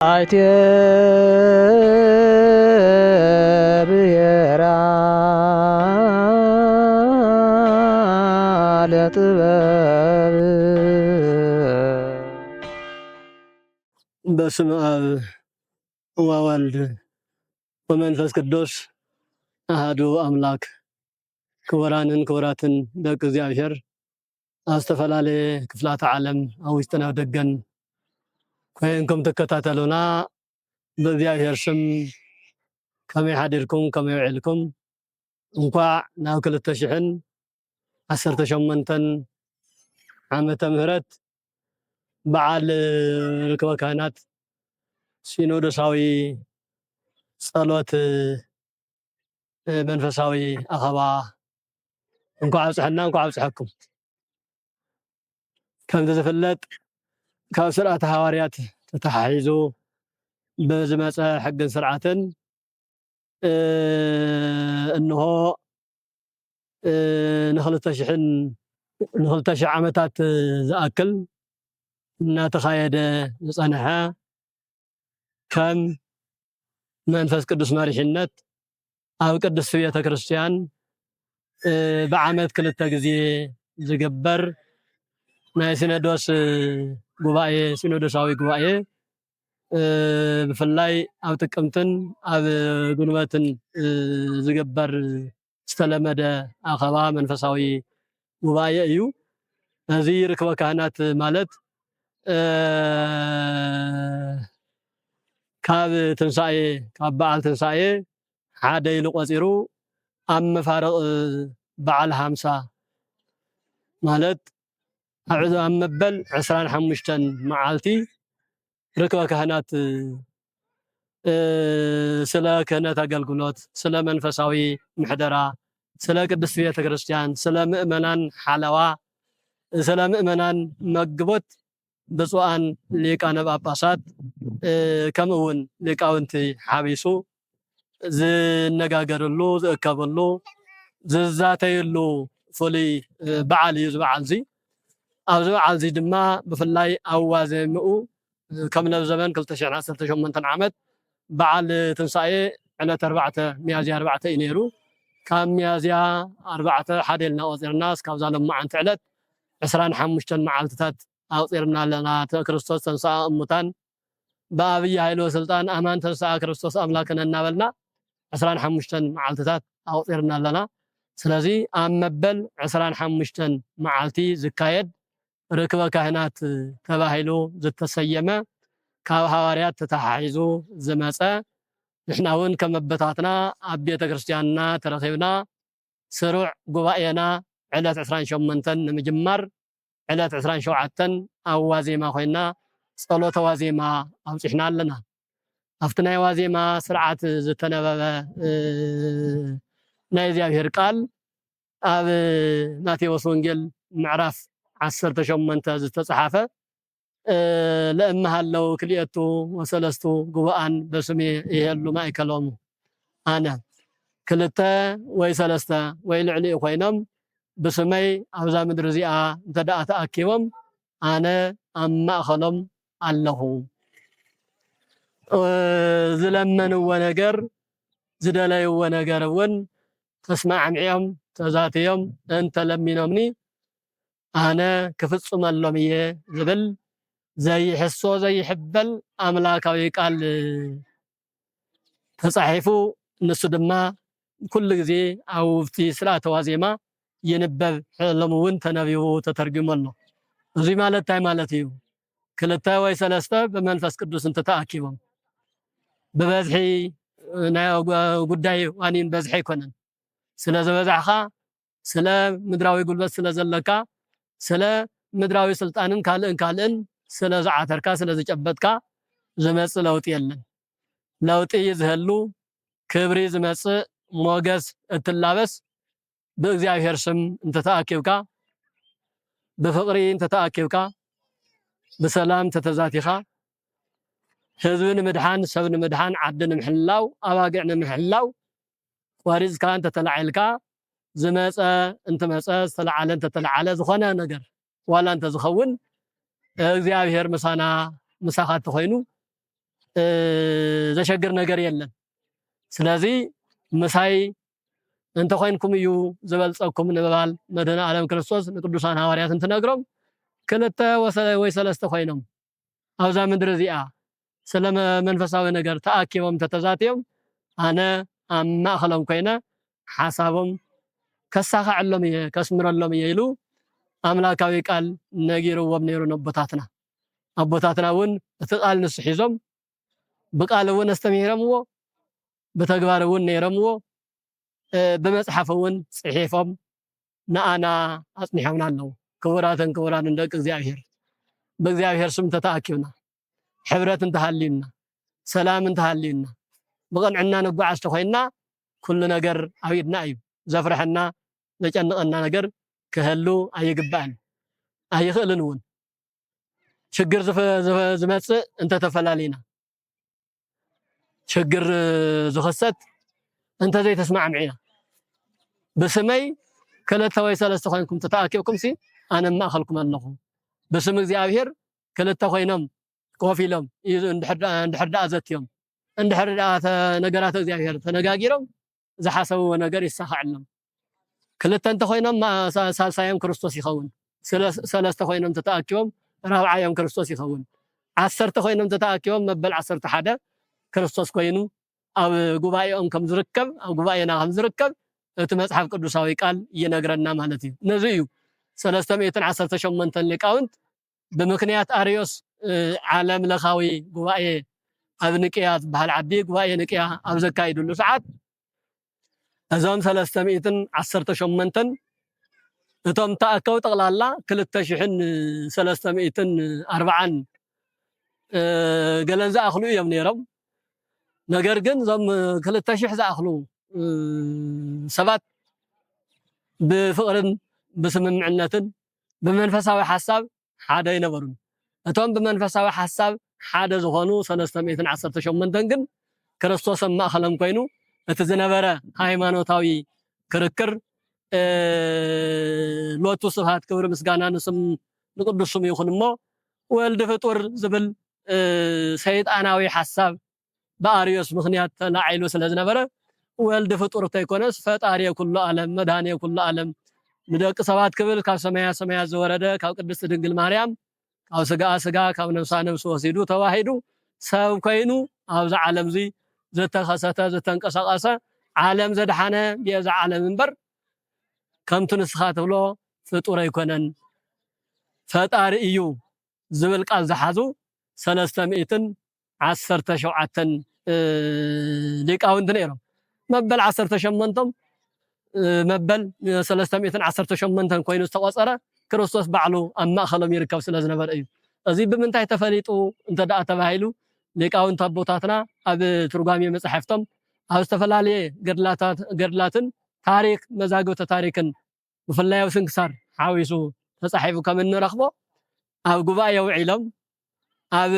ኣይቴ ብሔራ ለጥበብ። በስመ አብ ወወልድ ወመንፈስ ቅዱስ አሐዱ አምላክ። ክቡራንን ክቡራትን ደቂ እግዚኣብሔር፣ ኣብ ዝተፈላለየ ክፍላተ ዓለም፣ ኣብ ውሽጥን ኣብ ደገን ኮይንኩም ትከታተሉና፣ ብእግዚኣብሔር ስም ከመይ ሓዲርኩም፣ ከመይ ውዒልኩም? እንኳዕ ናብ ክልተ ሽሕን ዓሰርተ ሸሞንተን ዓመተ ምህረት በዓል ርክበ ካህናት ሲኖዶሳዊ ጸሎት መንፈሳዊ ኣኸባ እንኳዕ ኣብጽሐና፣ እንኳዕ ኣብጽሐኩም። ከምቲ ዝፍለጥ፣ ካብ ስርዓተ ሃዋርያት ተተሓሒዙ ብዝመጸ ሕግን ስርዓትን፣ እ፣ እንሆ፣ እ፣ ንኽልተ ሽሕን፣ ንኽልተ ሽሕ ዓመታት ዝኣክል እናተኻየደ ዝጸንሐ፣ ከም መንፈስ ቅዱስ መሪሕነት ኣብ ቅድስቲ ቤተ ክርስቲያን፣ እ፣ ብዓመት ክልተ ግዜ ዝግበር ናይ ሲኖዶስ ጉባኤ፣ ሲኖዶሳዊ ጉባኤ፣ እ፣ ብፍላይ ኣብ ጥቅምትን ኣብ ጉንበትን፣ እ፣ ዝግበር ዝተለመደ ኣኸባ መንፈሳዊ ጉባኤ እዩ። እዚ ርክበ ካህናት ማለት፣ እ፣ ካብ ትንሳኤ፣ ካብ በዓል ትንሳኤ ሓደ ኢሉ ቆጺሩ ኣብ መፋርቕ በዓል ሃምሳ ማለት ኣብ ዕዝ-፣ ኣብ መበል ዕስራን ሓሙሽተን መዓልቲ ርክበ ካህናት፣ እ፣ ስለ ክህነት ኣገልግሎት፣ ስለ መንፈሳዊ ምሕደራ፣ ስለ ቅድስቲ ቤተ ክርስቲያን፣ ስለ ምእመናን ሓለዋ፣ ስለ ምእመናን መግቦት ብፁዓን ሊቃነ ጳጳሳት፣ እ፣ ከምኡ እውን ሊቃውንቲ ሓቢሱ ዝነጋገርሉ፣ ዝእከብሉ፣ ዝዛተይሉ ፍሉይ፣ እ፣ በዓል እዩ እዚ በዓል እዚ። ኣብዚ በዓል እዚ ድማ ብፍላይ ኣብ ዋዜምኡ፣ እ፣ ከም ነብ ዘመን ክልተ ሽሕን ዓሰርተ ሸሞንተን ዓመት በዓል ትንሳኤ ዕለት ኣርባዕተ ሚያዝያ ኣርባዕተ እዩ ነይሩ። ካብ ሚያዝያ ኣርባዕተ ሓደ ኢልና ቆፂርና እስካብዛ ሎማዓንቲ ዕለት ዕስራን ሓሙሽተን መዓልትታት ኣቑፂርና ኣለና። ተ-፣ ክርስቶስ ተንሥአ እሙታን በአብይ ኃይል ወስልጣን አማን ተንሥአ ክርስቶስ አምላክነ እናበልና ዕስራን ሓሙሽተን መዓልትታት ኣቑፂርና ኣለና። ስለዚ ኣብ መበል ዕስራን ሓሙሽተን መዓልቲ ዝካየድ ርክበ ካህናት ተባሂሉ ዝተሰየመ ካብ ሃዋርያት ተተሓሒዙ ዝመጸ፣ ንሕና እውን ከም ኣቦታትና ኣብ ቤተ ክርስቲያንና ተረኺብና ስሩዕ ጉባኤና ዕለት ዕስራን ሸሞንተን ንምጅማር ዕለት ዕስራን ሸውዓተን ኣብ ዋዜማ ኮይና ጸሎተ ዋዜማ ኣብጺሕና ኣለና። ኣብቲ ናይ ዋዜማ ስርዓት ዝተነበበ፣ እ፣ ናይ እግዚኣብሔር ቃል ኣብ ማቴዎስ ወንጌል ምዕራፍ ዓሰርተ ሸሞንተ ዝተጻሓፈ፣ እ፣ ለእመሃለው ክልኤቱ ወሰለስቱ ግቡኣን በስሜ ይሄሉ ማእከሎሙ። ኣነ ክልተ ወይ ሰለስተ ወይ ልዕሊኡ ኮይኖም ብስመይ ኣብዛ ምድሪ እዚኣ እንተ ደኣ ተኣኪቦም ኣነ ኣብ ማእከሎም ኣለኹ። እ፣ ዝለመንዎ ነገር፣ ዝደለይዎ ነገር እውን ተስማዕሚዖም ተዛትዮም እንተለሚኖምኒ ኣነ ክፍጽመሎም እየ ዝብል ዘይሕሶ ዘይሕበል ኣምላካዊ ቃል ተጻሒፉ፣ ንሱ ድማ ኩሉ ግዜ ኣብቲ ስርዓተ ዋዜማ ይንበብ፣ ሕሎም እውን ተነቢቡ ተተርጒሙ ኣሎ። እዙይ ማለት እንታይ ማለት እዩ? ክልተ ወይ ሰለስተ ብመንፈስ ቅዱስ እንተተኣኪቦም፣ ብበዝሒ ናይ ጉ-፣ ጉዳይ ዋኒን በዝሒ ኣይኮነን። ስለ ዝበዛሕኻ፣ ስለ ምድራዊ ጉልበት ስለ ዘለካ፣ ስለ ምድራዊ ስልጣንን ካልእን ካልእን ስለ ዝዓተርካ፣ ስለ ዝጨበጥካ ዝመጽእ ለውጢ የለን። ለውጢ ዝህሉ፣ ክብሪ ዝመጽእ፣ ሞገስ እትላበስ ብእግዚኣብሔር ስም እንተተኣኪብካ፣ ብፍቕሪ እንተተኣኪብካ፣ ብሰላም እንተተዛቲኻ፣ ህዝቢ ንምድሓን፣ ሰብ ንምድሓን፣ ዓዲ ንምሕላው፣ ኣባጊዕ ንምሕላው ቆሪጽካ እንተተላዒልካ፣ ዝመጸ እንትመጸ፣ ዝተለዓለ እንተተለዓለ፣ ዝኾነ ነገር ዋላ እንተዝኸውን፣ እግዚኣብሔር ምሳና፣ ምሳኻ እንተኾይኑ፣ ዘሸግር ነገር የለን። ስለዚ ምሳይ እንተኾይንኩም እዩ ዝበልጸኩም ንምባል መድህነ ዓለም ክርስቶስ ንቅዱሳን ሃዋርያት እንትነግሮም ክልተ ወይ ሰለስተ ኮይኖም ኣብዛ ምድሪ እዚኣ ስለ መንፈሳዊ ነገር ተኣኪቦም ተተዛትዮም ኣነ ኣብ ማእኸሎም ኮይነ ሓሳቦም ከሳኸዐሎም እየ ከስምረሎም እየ ኢሉ ኣምላካዊ ቃል ነጊርዎም ነይሩ ነቦታትና ኣቦታትና እውን እቲ ቃል ንሱ ሒዞም ብቃል እውን ኣስተምሂሮምዎ ብተግባር እውን ነይሮምዎ ብመፅሓፍ እውን ፅሒፎም ንኣና ኣፅኒሖምና ኣለዉ። ክቡራትን ክቡራንን ደቂ እግዚኣብሔር ብእግዚኣብሔር ስም ተተኣኪብና ሕብረት እንተሃልዩና ሰላም እንተሃልዩና ብቕንዕና ንጓዓዝ ተኾይንና ኩሉ ነገር ኣብ ኢድና እዩ። ዘፍርሐና ዘጨንቐና ነገር ክህሉ ኣይግባእን ኣይኽእልን እውን። ሽግር ዝመፅእ እንተተፈላሊና ሽግር ዝኸሰት እንተዘይተስማዕምዒና ብስመይ ክልተ ወይ ሰለስተ ኮይንኩም ተተኣኪብኩም ሲ ኣነ ማእኸልኩም ኣለኹ ብስም እግዚኣብሔር ክልተ ኮይኖም ኮፍ ኢሎም እንድሕር ደኣ ዘትዮም እንድሕር ደኣ ነገራት እግዚኣብሔር ተነጋጊሮም ዝሓሰብዎ ነገር ይሳኸዐሎም። ክልተ እንተኮይኖም ሳልሳዮም ክርስቶስ ይኸውን። ሰለስተ ኮይኖም ተተኣኪቦም ራብዓዮም ክርስቶስ ይኸውን። ዓሰርተ ኮይኖም ተተኣኪቦም መበል ዓሰርተ ሓደ ክርስቶስ ኮይኑ ኣብ ጉባኤኦም ከም ዝርከብ ኣብ ጉባኤና ከም ዝርከብ እቲ መጽሓፍ ቅዱሳዊ ቃል ይነግረና ማለት እዩ። ነዚ እዩ ሰለስተ ሚእትን ዓሰርተ ሸሞንተን ሊቃውንት ብምክንያት ኣርዮስ ዓለም ለኻዊ ጉባኤ ኣብ ንቅያ ዝበሃል ዓዲ ጉባኤ ንቅያ ኣብ ዘካይድሉ ሰዓት እዞም ሰለስተ ሚእትን ዓሰርተ ሸሞንተን እቶም ተኣከቡ ጠቕላላ ክልተ ሽሕን ሰለስተ ሚእትን ኣርባዓን ገለን ዝኣኽሉ እዮም ነይሮም። ነገር ግን እዞም ክልተ ሽሕ ዝኣኽሉ ሰባት ብፍቕርን ብስምምዕነትን ብመንፈሳዊ ሓሳብ ሓደ ኣይነበሩን። እቶም ብመንፈሳዊ ሓሳብ ሓደ ዝኾኑ ሰለስተ ሚእትን ዓሰርተ ሸሞንተን ግን ክርስቶስ ኣብ ማእኸሎም ኮይኑ እቲ ዝነበረ ሃይማኖታዊ ክርክር ሎቱ ስብሃት ክብሪ ምስጋና ንስም ንቅዱስ ስሙ ይኹን እሞ ወልድ ፍጡር ዝብል ሰይጣናዊ ሓሳብ ብኣርዮስ ምኽንያት ተላዒሉ ስለ ዝነበረ ወልድ ፍጡር ተይኮነስ ፈጣሪ ኩሉ ዓለም መድሃኔ ኩሉ ዓለም ንደቂ ሰባት ክብል ካብ ሰማያ ሰማያት ዝወረደ ካብ ቅድስቲ ድንግል ማርያም ካብ ስጋኣ ስጋ ካብ ነብሳ ነብሲ ወሲዱ ተዋሂዱ ሰብ ኮይኑ ኣብዚ ዓለም እዚ ዝተኸሰተ ዝተንቀሳቐሰ ዓለም ዘድሓነ ቤዛ ዓለም እምበር ከምቲ ንስኻ ትብሎ ፍጡር ኣይኮነን ፈጣሪ እዩ ዝብል ቃል ዝሓዙ ሰለስተ ሚእትን ዓሰርተ ሸውዓተን ሊቃውንቲ ነይሮም። መበል ዓሰርተ ሸሞንቶም መበል ሰለስተ ሚእትን ዓሰርተ ሸሞንተን ኮይኑ ዝተቆፀረ ክርስቶስ ባዕሉ ኣብ ማእኸሎም ይርከብ ስለ ዝነበረ እዩ። እዚ ብምንታይ ተፈሊጡ እንተ ደኣ ተባሂሉ ሊቃውንቲ ኣቦታትና ኣብ ትርጓሜ መፃሕፍቶም ኣብ ዝተፈላለየ ገድላትን ታሪክ መዛግብቲ ታሪክን ብፍላይ ኣብ ስንክሳር ሓዊሱ ተፃሒፉ ከም እንረኽቦ ኣብ ጉባኤ ውዒሎም ኣብ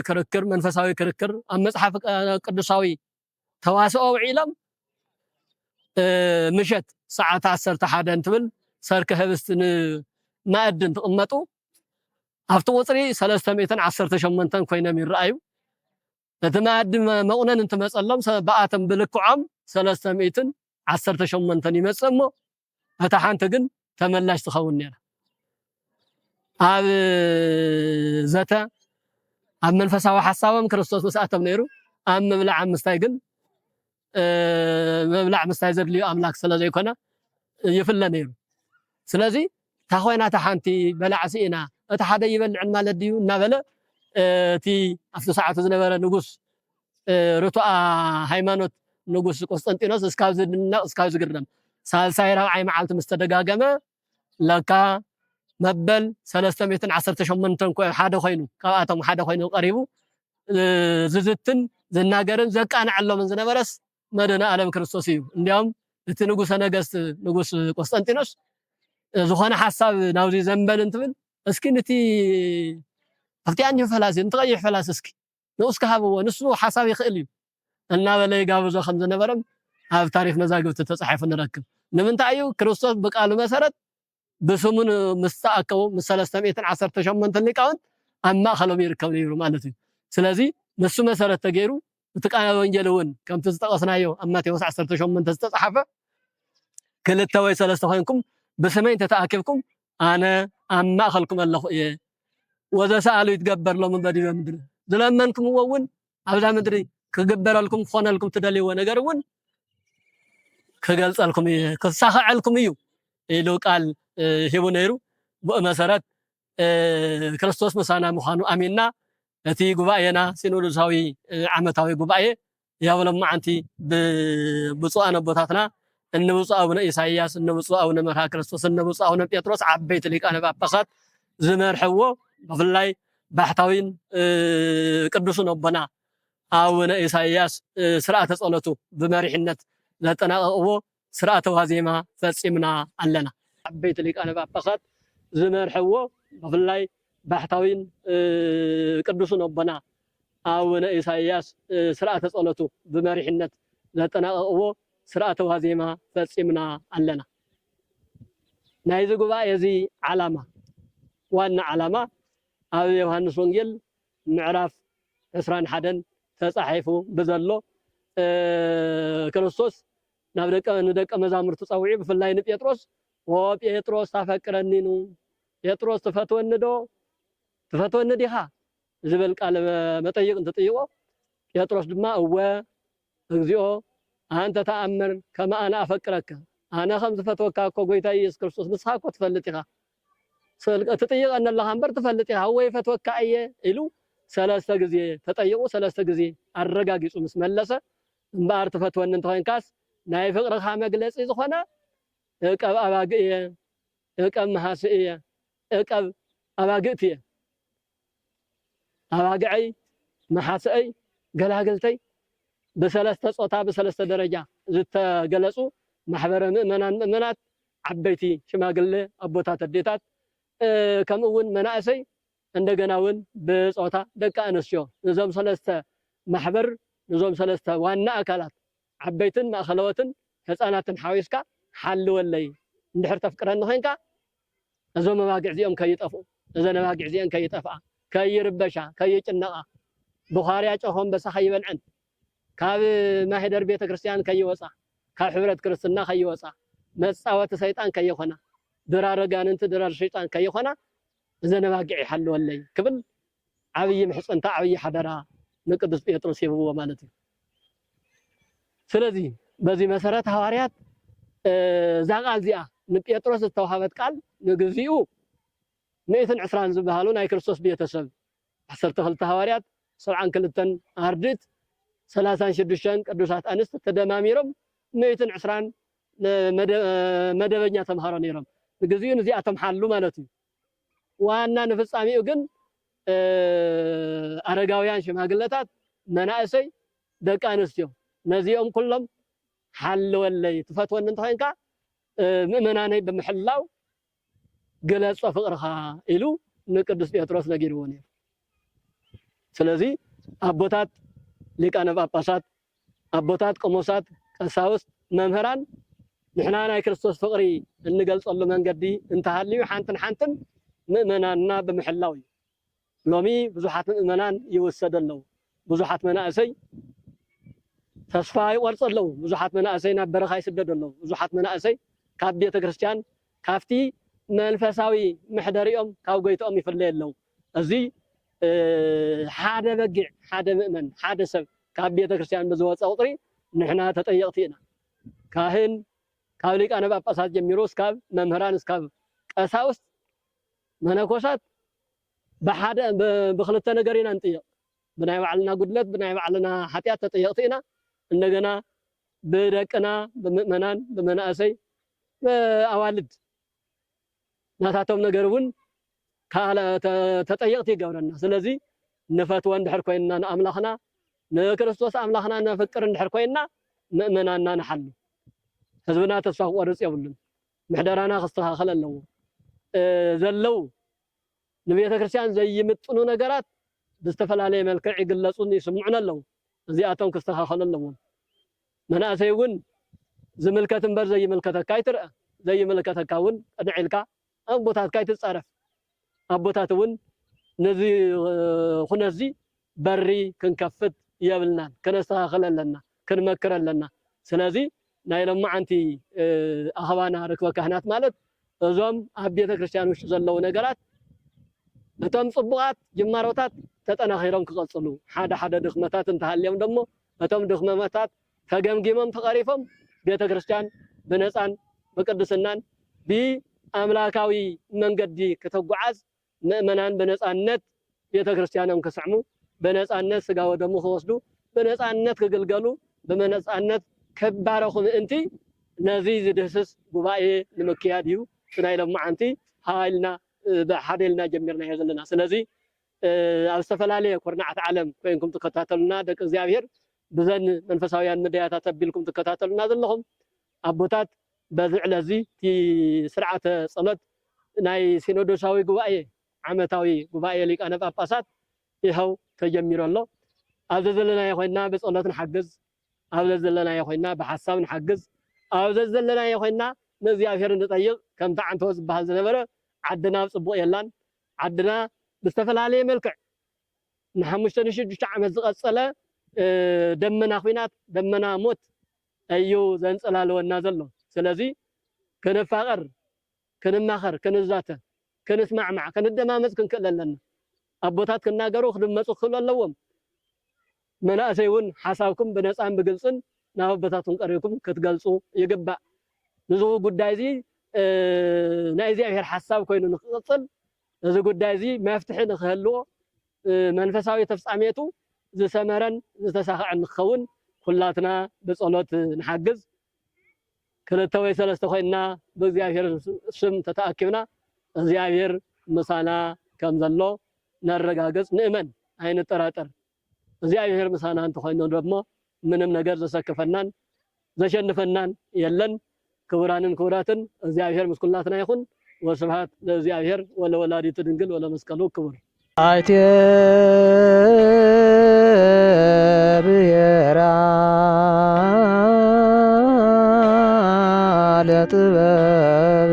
ክርክር መንፈሳዊ ክርክር ኣብ መፅሓፍ ቅዱሳዊ ተዋስኦ ውዒሎም ምሸት ሰዓት ዓሰርተ ሓደ እንትብል ሰርኪ ህብስቲ ንመኣዲ እንትቕመጡ ኣብቲ ቁፅሪ ሰለስተ ሚእትን ዓሰርተ ሸሞንተን ኮይኖም ይረኣዩ። እቲ መኣዲ መቑነን እንትመፀሎም ብኣቶም ብልክዖም ሰለስተ ሚእትን ዓሰርተ ሸሞንተን ይመፅእ እሞ እታ ሓንቲ ግን ተመላሽ ትኸውን ነይራ። ኣብ ዘተ ኣብ መንፈሳዊ ሓሳቦም ክርስቶስ ምስኣቶም ነይሩ። ኣብ ምብላዕ ኣብ ምስታይ ግን ምብላዕ ምስታይ ዘድልዮ ኣምላክ ስለ ዘይኮነ ይፍለ ነይሩ። ስለዚ እታ ኮይና እታ ሓንቲ በላዕ ስኢና እቲ ሓደ ይበልዕን ማለት ድዩ እናበለ እቲ ኣብቲ ሰዓቱ ዝነበረ ንጉስ ርቱዓ ሃይማኖት ንጉስ ቆስጠንጢኖስ እስካብ ዝድነቕ እስካብ ዝግረም ሳልሳይ ራብዓይ መዓልቲ ምስ ተደጋገመ ለካ መበል ሰለስተ ሚእትን ዓሰርተ ሸሞንተን ሓደ ኮይኑ ካብኣቶም ሓደ ኮይኑ ቀሪቡ ዝዝትን ዝናገርን ዘቃንዐሎምን ዝነበረስ መድህነ ዓለም ክርስቶስ እዩ። እንዲያውም እቲ ንጉሰ ነገስት ንጉስ ቆስጠንጢኖስ ዝኾነ ሓሳብ ናብዚ ዘንበል እንትብል እስኪ ንቲ ኣብቲ ኣንዲሁ ፈላሲ ንቲ ቀይሕ ፈላሲ እስኪ ንኡስ ክሃብዎ ንሱ ሓሳብ ይኽእል እዩ እናበለ ይጋብዞ ከም ዝነበረም ኣብ ታሪክ መዛግብቲ ተፃሒፉ ንረክብ። ንምንታይ እዩ ክርስቶስ ብቃሉ መሰረት ብስሙ ምስ ተኣከቡ ምስ ሰለስተ ሚእትን ዓሰርተ ሸሞንተ ሊቃውንት ኣብ ማእኸሎም ይርከብ ነይሩ ማለት እዩ። ስለዚ ንሱ መሰረት ተገይሩ እቲ ቃለ ወንጌል እውን ከምቲ ዝጠቐስናዮ ኣብ ማቴዎስ ዓሰርተ ሸሞንተ ዝተጻሓፈ፣ ክልተ ወይ ሰለስተ ኮይንኩም ብስመይ እንተተኣኪብኩም ኣነ ኣብ ማእኸልኩም ኣለኹ እየ። ወዘሰኣሉ ይትገበር ሎሙ በዲበ ምድሪ፣ ዝለመንኩምዎ እውን ኣብዛ ምድሪ ክግበረልኩም ክኾነልኩም ትደልይዎ ነገር እውን ክገልጸልኩም እየ፣ ክሳኸዐልኩም እዩ ኢሉ ቃል ሂቡ ነይሩ። ብኡ መሰረት ክርስቶስ ምሳና ምዃኑ ኣሚንና እቲ ጉባኤና ሲኖዶሳዊ ዓመታዊ ጉባኤ ያው ሎማዓንቲ ብብፁዓን ኣቦታትና እነ ብፁዕ ኣቡነ ኢሳይያስ፣ እነ ብፁዕ ኣቡነ መርሃ ክርስቶስ፣ እነ ብፁዕ ኣቡነ ጴጥሮስ ዓበይቲ ሊቃነ ጳጳሳት ዝመርሕዎ፣ ብፍላይ ባሕታዊን ቅዱስን ኣቦና ኣቡነ ኢሳይያስ ስርዓተ ጸሎቱ ብመሪሕነት ዘጠናቐቕዎ ስርዓተ ዋዜማ ፈጺምና ኣለና። ዓበይቲ ሊቃነ ጳጳሳት ዝመርሕዎ፣ ብፍላይ ባሕታዊን ቅዱስን ኣቦና ኣቡነ ኢሳይያስ ስርዓተ ጸሎቱ ብመሪሕነት ዘጠናቐቕዎ ስርዓተ ዋዜማ ፈጺምና ኣለና። ናይዚ ጉባኤ እዚ ዓላማ፣ ዋና ዓላማ ኣብ ዮሃንስ ወንጌል ምዕራፍ ዕስራን ሓደን ተጻሒፉ ብዘሎ ክርስቶስ ናብ ደቀ ንደቀ መዛሙርቱ ጸዊዑ፣ ብፍላይ ንጴጥሮስ፣ "ኦ ጴጥሮስ ታፈቅረኒ ኑ? ጴጥሮስ ትፈትወኒ ዶ? ትፈትወኒ ዲኻ?" ዝብል ቃለ መጠይቕ እንትጥይቆ፣ ጴጥሮስ ድማ፣ "እወ እግዚኣብኦ፣ ኣንተ ተኣምር ከመ ኣነ ኣፈቅረከ፣ ኣነ ከም ዝፈትወካ እኮ ጎይታ ኢየሱስ ክርስቶስ ንስኻ እኮ ትፈልጥ ኢኻ። ስል-፣ ትጥይቐኒ ኣለኻ እምበር ትፈልጥ ኢኻ፣ እወ ይፈትወካ እየ" ኢሉ ሰለስተ ግዜ ተጠይቑ፣ ሰለስተ ግዜ ኣረጋጊጹ ምስ መለሰ፣ "እምበኣር ትፈትወኒ እንተኾይንካስ ናይ ፍቕርኻ መግለጺ ዝኾነ እቀብ ኣባግእ እየ፣ እቀብ መሃስእ እየ፣ እቀብ ኣባግእት እየ። ኣባግዐይ፣ መሓስአይ፣ ገላግልተይ ብሰለስተ ጾታ ብሰለስተ ደረጃ ዝተገለጹ ማሕበረ ምእመናን ምእመናት ዓበይቲ ሽማግለ ኣቦታት ኣዴታት ከምኡ እውን መናእሰይ እንደገና እውን ብጾታ ደቂ ኣንስትዮ ነዞም ሰለስተ ማሕበር ነዞም ሰለስተ ዋና ኣካላት ዓበይትን ማእኸለዎትን ህፃናትን ሓዊስካ ሓልወለይ። እንድሕር ተፍቅረኒ ኮይንካ እዞም ኣባጊዕ እዚኦም ከይጠፍኡ፣ እዘን ኣባጊዕ እዚአን ከይጠፍኣ፣ ከይርበሻ፣ ከይጭነቓ፣ ብዃርያ ጨኾ ኣንበሳ ከይበልዐን፣ ካብ ማህደር ቤተ ክርስቲያን ከይወፃ፣ ካብ ሕብረት ክርስትና ከይወፃ፣ መፃወቲ ሰይጣን ከይኾና፣ ድራር ኣጋንንቲ ድራር ሰይጣን ከይኾና እዘን ኣባጊዕ ይሓልወለይ ክብል ዓብዪ ምሕፅንታ ዓብዪ ሓደራ ንቅዱስ ጴጥሮስ ሂብዎ ማለት እዩ። ስለዚ በዚ መሰረት ሃዋርያት እዛ ቃል እዚኣ ንጴጥሮስ ዝተዋሃበት ቃል ንግዚኡ ሚእትን ዕስራን ዝበሃሉ ናይ ክርስቶስ ቤተሰብ ዓሰርተ ክልተ ሃዋርያት፣ ሰብዓን ክልተን ኣርድእት፣ ሰላሳን ሽዱሽተን ቅዱሳት ኣንስት ተደማሚሮም ሚእትን ዕስራን መደበኛ ተምሃሮ ነይሮም። ንግዚኡ ንዚኣቶም ሓሉ ማለት እዩ። ዋና ንፍጻሜኡ ግን ኣረጋውያን ሽማግለታት፣ መናእሰይ፣ ደቂ ኣንስትዮ ነዚኦም ኩሎም ሓልወለይ፣ ትፈትወኒ እንተኾይንካ ምእመናነይ ብምሕላው ግለጾ ፍቕርኻ ኢሉ ንቅዱስ ጴጥሮስ ነጊርዎ ነይሩ። ስለዚ ኣቦታት ሊቃነ ጳጳሳት፣ ኣቦታት ቆሞሳት፣ ቀሳውስት፣ መምህራን ንሕና ናይ ክርስቶስ ፍቕሪ እንገልጸሉ መንገዲ እንተሃልዩ ሓንትን ሓንትን ምእመናንና ብምሕላው እዩ። ሎሚ ብዙሓት ምእመናን ይውሰዱ ኣለዉ። ብዙሓት መናእሰይ ተስፋ ይቆርጹ ኣለዉ። ብዙሓት መናእሰይ ናብ በረኻ ይስደዱ ኣለዉ። ብዙሓት መናእሰይ ካብ ቤተ ክርስቲያን ካብቲ መንፈሳዊ መሕደሪኦም ካብ ጎይትኦም ይፍለዩ ኣለዉ። እዚ ሓደ በጊዕ፣ ሓደ ምእመን፣ ሓደ ሰብ ካብ ቤተ ክርስቲያን ብዝወፀ ቁፅሪ ንሕና ተጠየቕቲ ኢና። ካህን ካብ ሊቃነ ጳጳሳት ጀሚሩ እስካብ መምህራን እስካብ ቀሳውስት መነኮሳት ብሓደ ብክልተ ነገር ኢና ንጥየቕ። ብናይ ባዕልና ጉድለት ብናይ ባዕልና ሓጢኣት ተጠየቕቲ ኢና። እንደገና ብደቅና ብምእመናን ብመናእሰይ ኣዋልድ ናታቶም ነገር እውን ተጠየቕቲ ይገብረና። ስለዚ ንፈትዎ እንድሕር ኮይንና ንኣምላኽና ንክርስቶስ ኣምላኽና ነፍቅር እንድሕር ኮይንና ምእመናንና ንሓሉ። ህዝብና ተስፋ ክቆርፅ የብሉን። ምሕደራና ክስተኻኸል ኣለዎ። ዘለው ንቤተ ክርስቲያን ዘይምጥኑ ነገራት ብዝተፈላለየ መልክዕ ይግለፁን ይስምዑን ኣለዉ። እዚኣቶም ክስተኻኸሉ ኣለዎም። መናእሰይ እውን ዝምልከት እምበር ዘይምልከተካ ኣይትርአ። ዘይምልከተካ እውን ቅንዕ ኢልካ ኣቦታትካ ኣይትፃረፍ። ኣቦታት እውን ነዚ ኩነትዚ በሪ ክንከፍት የብልናን። ከነስተኻኽል ኣለና፣ ክንመክር ኣለና። ስለዚ ናይ ሎማዓንቲ፣ እ፣ ኣኸባና ርክበ ካህናት ማለት እዞም ኣብ ቤተ ክርስቲያን ውሽጢ ዘለዉ ነገራት፣ እቶም ጽቡቓት ጅማሮታት ተጠናኺሮም ክቐጽሉ፣ ሓደ ሓደ ድኽመታት እንተሃልዮም ደሞ እቶም ድኽመታት ተገምጊሞም ተቐሪፎም ቤተ ክርስቲያን ብነጻን ብቅድስናን ብኣምላካዊ መንገዲ ከተጓዓዝ ምእመናን ብነጻነት ቤተ ክርስቲያኖም ክስዕሙ፣ ብነጻነት ስጋ ወደሙ ክወስዱ፣ ብነጻነት ክግልገሉ፣ ብነጻነት ክባረኹ ምእንቲ ነዚ ዝድህስስ ጉባኤ ንምክያድ እዩ። እቲ ናይ ሎማዓንቲ ሃይልና፣ እ፣ ብሓደ ኢልና ጀሚርናዮ ዘለና። ስለዚ፣ እ፣ ኣብ ዝተፈላለየ ኩርናዓት ዓለም ኮይንኩም ትከታተሉና ደቂ እግዚኣብሔር፣ ብዘን መንፈሳውያን ሚድያታት ኣቢልኩም ትከታተሉና ዘለኹም ኣቦታት፣ በዚ ዕለት እዚ እቲ ስርዓተ ጸሎት ናይ ሲኖዶሳዊ ጉባኤ፣ ዓመታዊ ጉባኤ ሊቃነ ጳጳሳት ይኸው ተጀሚሩ ኣሎ። ኣብ ዘዘለናዮ ኮይንና ብጸሎት ንሓግዝ፣ ኣብ ዘዘለናዮ ኮይንና ብሓሳብ ንሓግዝ፣ ኣብ ዘዘለናዮ ኮይንና ንእግዚኣብሔር ንጠይቕ። ከምቲ ዓንተቦ ዝበሃል ዝነበረ፣ ዓድና ኣብ ጽቡቕ የላን። ዓድና ብዝተፈላለየ መልክዕ ንሓሙሽተ ንሽዱሽተ ዓመት ዝቐጸለ፣ እ፣ ደመና ኲናት፣ ደመና ሞት እዩ ዘንጸላልወና ዘሎ። ስለዚ ክንፋቐር፣ ክንማኸር፣ ክንዛተ፣ ክንስማዕማዕ፣ ክንደማመጽ ክንክእል ኣለና። ኣቦታት ክናገሩ ክድመጹ ክኽእሉ ኣለዎም። መናእሰይ እውን ሓሳብኩም ብነጻን ብግልጽን ናብ ኣቦታትኩም ቀሪብኩም ክትገልጹ ይግባእ። ንዚ ጉዳይ እዚ፣ እ፣ ናይ እግዚኣብሔር ሓሳብ ኮይኑ ንክቕጽል፣ እዚ ጉዳይ እዚ መፍትሒ ንክህልዎ፣ እ፣ መንፈሳዊ ተፍጻሜቱ ዝሰመረን ዝተሳኽዐን ንክኸውን ኩላትና ብጸሎት ንሓግዝ። ክልተ ወይ ሰለስተ ኮይንና ብእግዚኣብሔር ስም ተተኣኪብና፣ እግዚኣብሔር ምሳና ከም ዘሎ ነረጋግጽ፣ ንእመን፣ ኣይንጠራጠር። እግዚኣብሔር ምሳና እንተኾይኑ ደሞ ምንም ነገር ዘሰክፈናን ዘሸንፈናን የለን። ክቡራንን ክቡራትን፣ እግዚኣብሔር ምስ ኩላትና ይኹን። ወስብሐት ለእግዚኣብሔር ወለወላዲቱ ድንግል ወለመስቀሉ ክቡር። ኣይቴ ብሔራ ለጥበብ